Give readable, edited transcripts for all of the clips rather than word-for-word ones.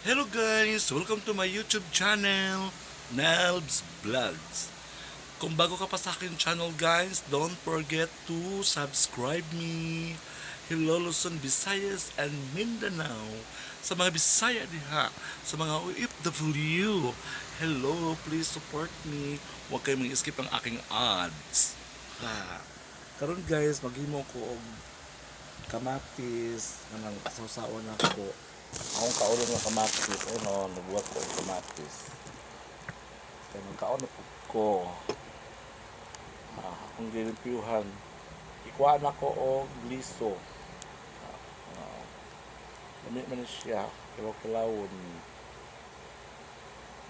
Hello guys! Welcome to my YouTube channel, Nelbs Vlogs. Kung bago ka pa sa akin channel guys, don't forget to subscribe me. Hello Luzon, Visayas and Mindanao. Sa mga Bisaya diha, sa mga OFW. Hello, please support me. Huwag kayong mag-skip ang aking ads. Ha. Karon guys, maghimo ko og kamatis nang sawsawan nako. Akong kaulong ng kamatis, ano, nagbuhat ko og kamatis. Kaya magkaon na pud ko. Ah, akong gilimpyuhan. Ikuha na ko og liso. Ah, lami man siya, kilaw-kilawon.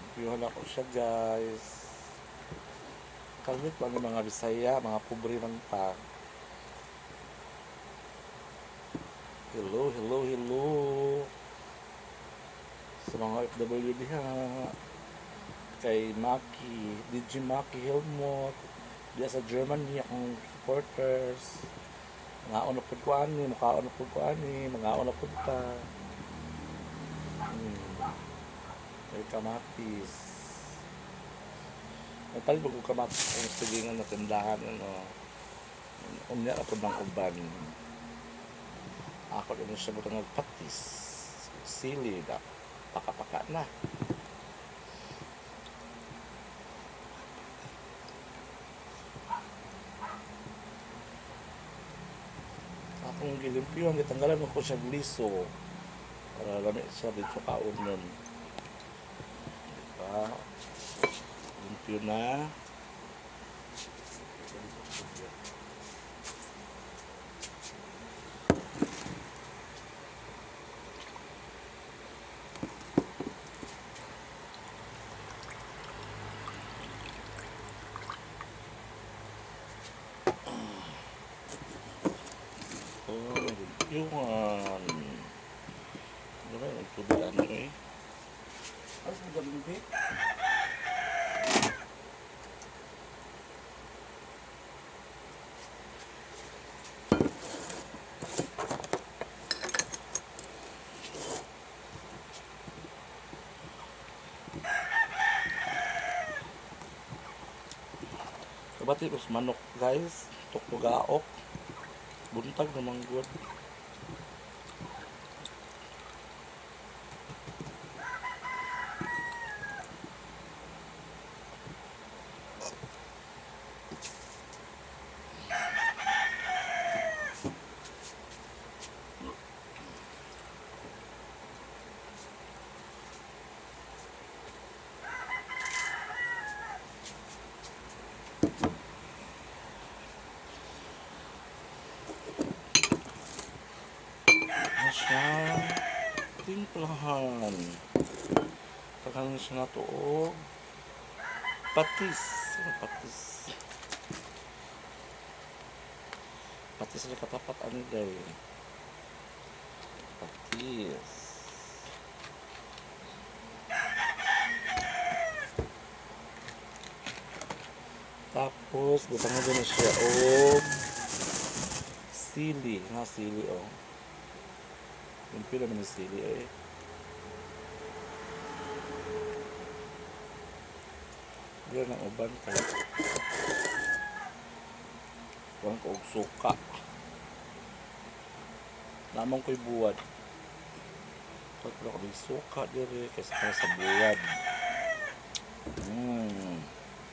Limpyuhan ako siya, guys. Kalmit pa ni mga Bisaya, mga pobre man ta. Hello, hello, hello. Sa mga FW diha. Kay Maki, DJ Maki Helmut, diha sa Germany, akong supporters. Mga na pud ko ani, mukhaon na pud ko ani, mga na pud ta. Kay kamatis. Nagpalit ko kamatis kung silingan na tindahan, ano. Unya na pud ng uban. Ako din siya butang patis. Sili da. Paka-paka na. Akong gilimpyuhan, gitanggalan ko siya liso. Para lami siya dito kaon nun. Diba? Limpyo na. Oh, limpyuhan. Ano ba yung tubig ano eh? Ano sa gabi? Kabati ko sa manok guys, tuktugaok. Buntag naman good. Ano siya? Timplahan. Tagal siya na to og patis. Ano patis? Patis na katapat ano day. Patis. Tapos, butang na siya og sili. Nga sili oh. Yung pila man yung sili eh. Diyan ang uban kay. Kuhan ko og suka. Lamang ko'y buwad. Kuhan ko og suka dire kaysa para sa buwad.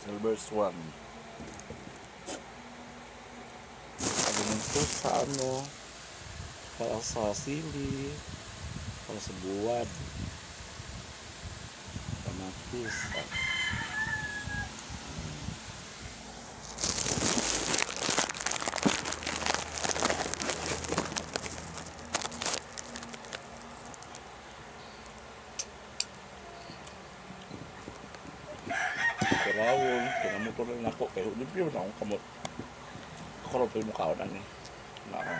Silver Swan. Ganun to sa ano, para sa sili, para sa buwad. Kamatis. Ah. Kurawon, kinamuto lang ako. Kaya limpyo na akong kamot. Ako rin po yung mukhaon ani. Nako.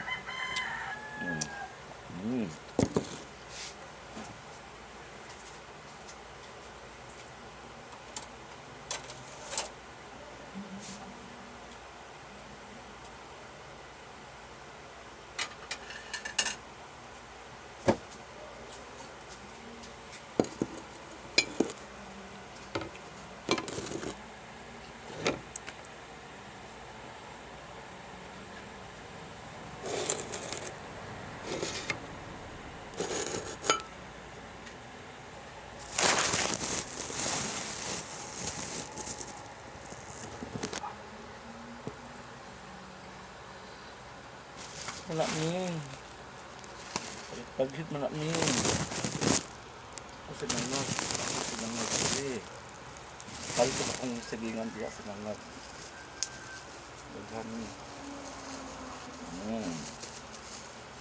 Man na min. Pagit-pagit man na min. Ako sinangag. Ako sinangag. Sige. Palit ko akong silingan diya sinangag. Daghan ni.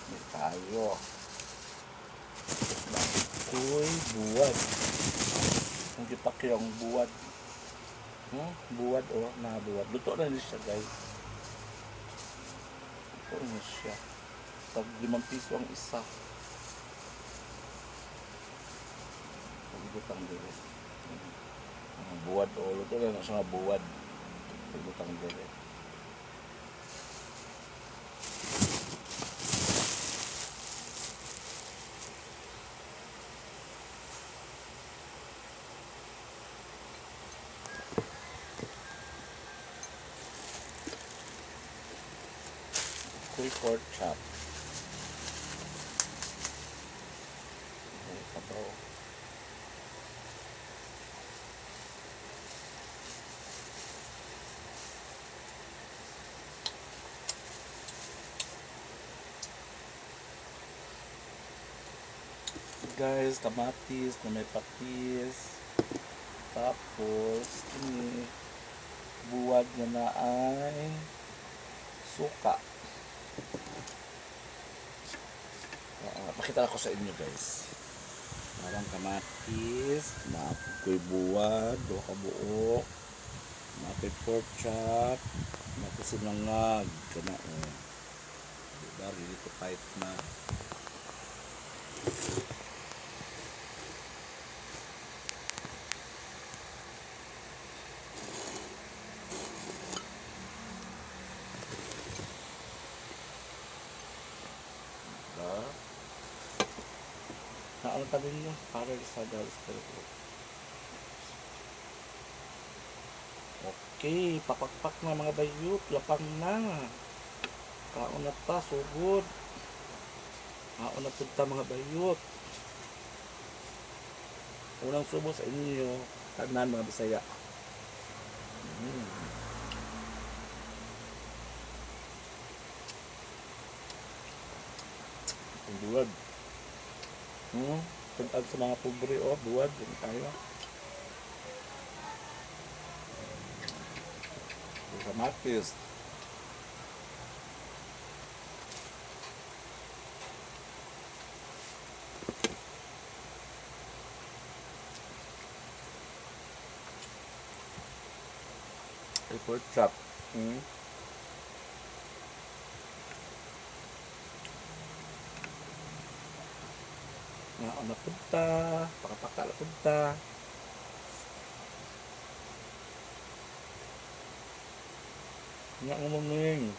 May tayo. Ako'y buwad. Ang gipakyong buwad. Buwad o na buwad. Luto na ni siya, guys. Luto na siya. Tag 5 piso ang isa. Pagbutang dire. Ang buwad o luto na siya nga buwad. Pagbutang dire. Ako'y pork chop. Ay, sabaw. Guys, kamatis na may patis. Tapos, ini buwad niya na ay suka. Pakita ko sa inyo, guys. Marang kamatis, napoy buwad, duha ka buok, napoy pork chop, napoy sinangag, kana oh. Diba, ready to fight na. Diba? Naano pa din yun? Para sa pero. Okay, papakpak na mga bayot, lapang na. Kaon na ta, sugod. Kaon na pud ta mga bayot. Unang subo sa inyo, tanan mga Bisaya. Ang buwad. Tag sa mga pobre, oh, buwad din tayo. Kamatis. Ay, pork chop. Nga na punta, pakapaka na punta. Nga mo maming.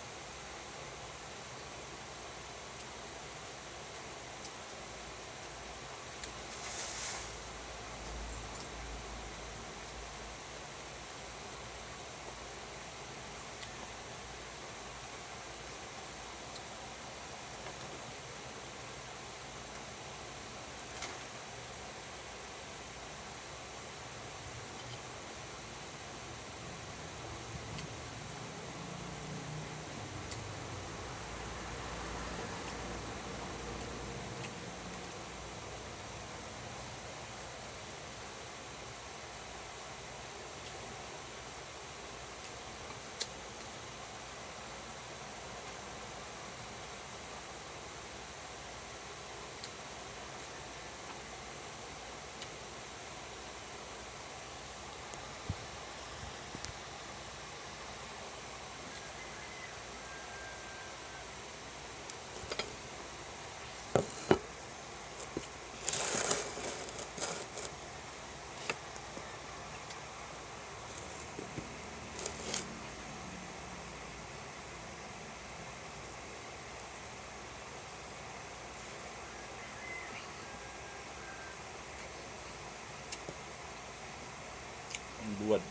Ang buwad.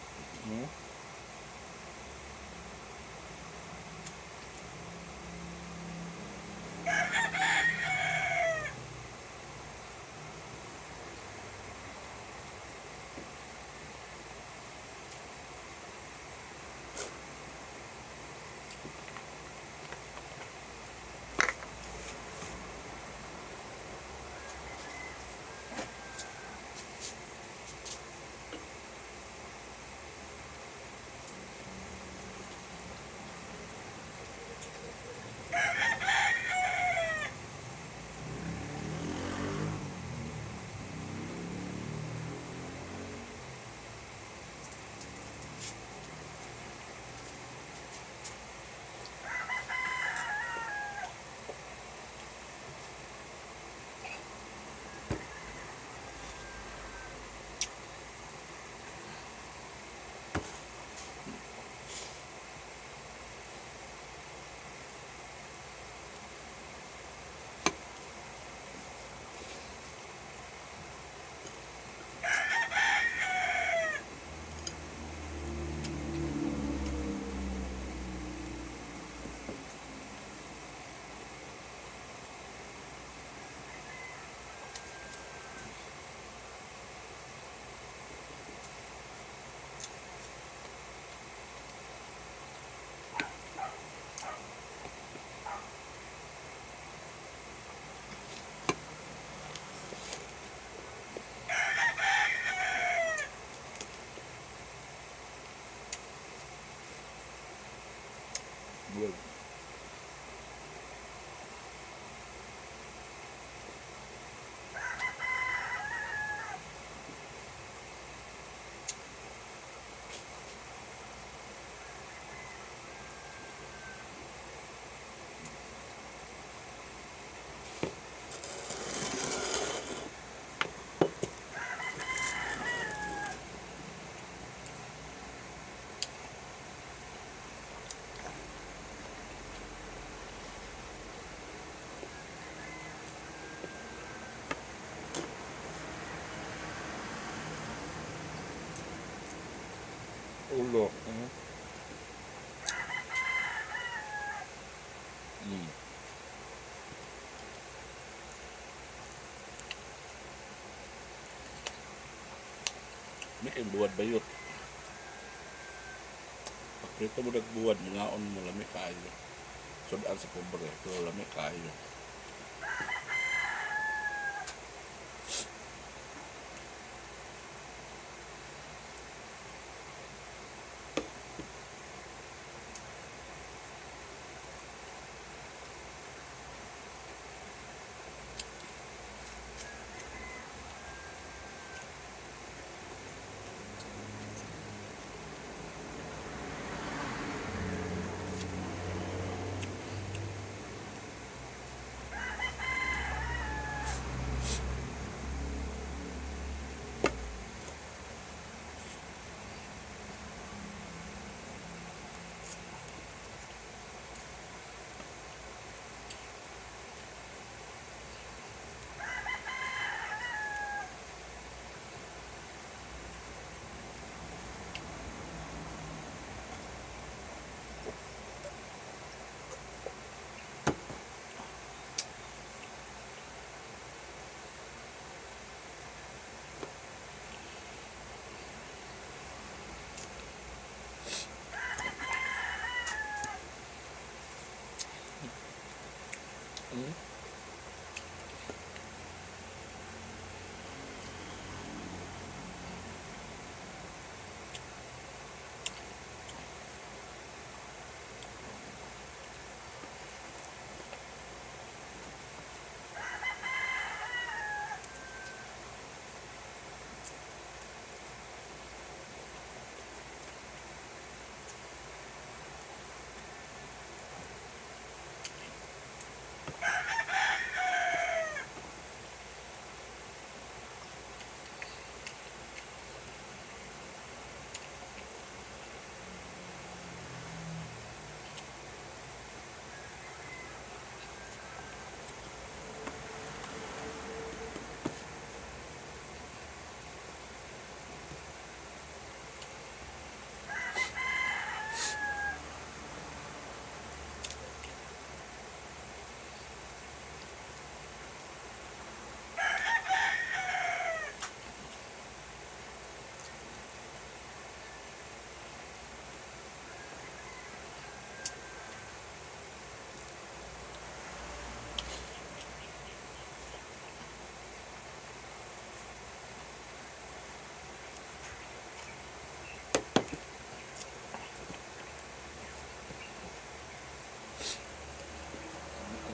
Ulo. May kayong buwad bayot. Pagprito mo nagbuwad, mangaon mo, lami kaayo. Sudaan sa pobre, pero lami kaayo.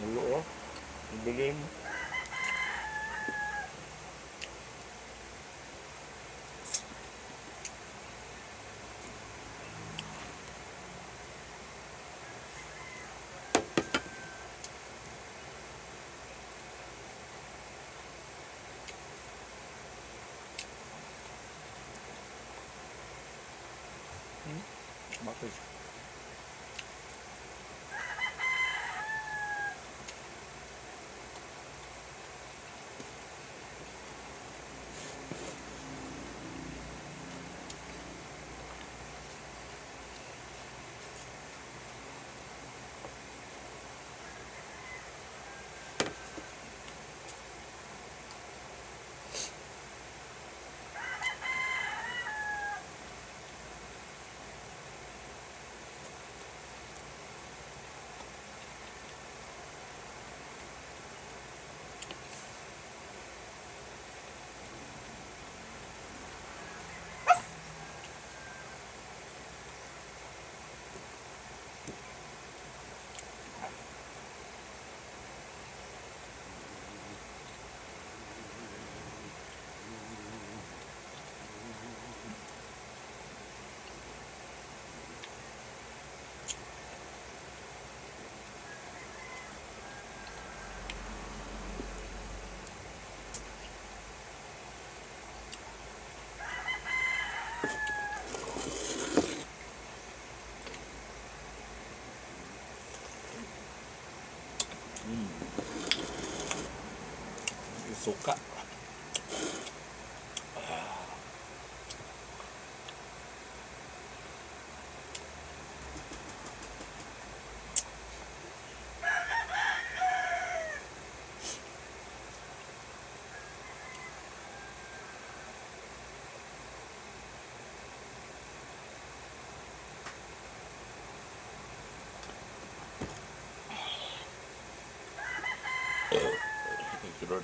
Ulo oh. Bilin. Bakit?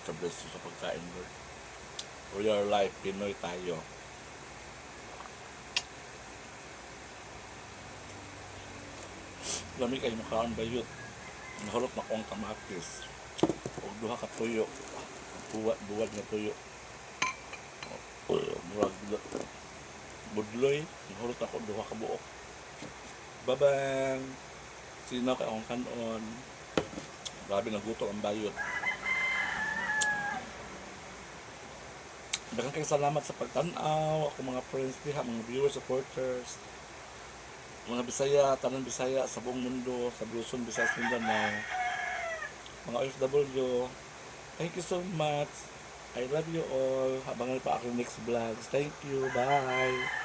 Lord, sa bless you sa pagkain, Lord. For your life, Pinoy tayo. Lami kay makaon, bayot. Nahulot na kong kamatis. Og duha ka tuyo. Buwad, buwad nga tuyo. Murag budloy. Nahulot ako duha ka buok. Babang! Sino kay akong kanon? Grabe, nagutom ang bayot. Daghang kay salamat sa pagtan-aw, ako mga friends diha, mga viewers, supporters, mga Bisaya, tanan Bisaya sa buong mundo, sa Luzon, Visayas, Mindanao, mga OFW. Thank you so much. I love you all. Abangan pa aking next vlogs. Thank you. Bye.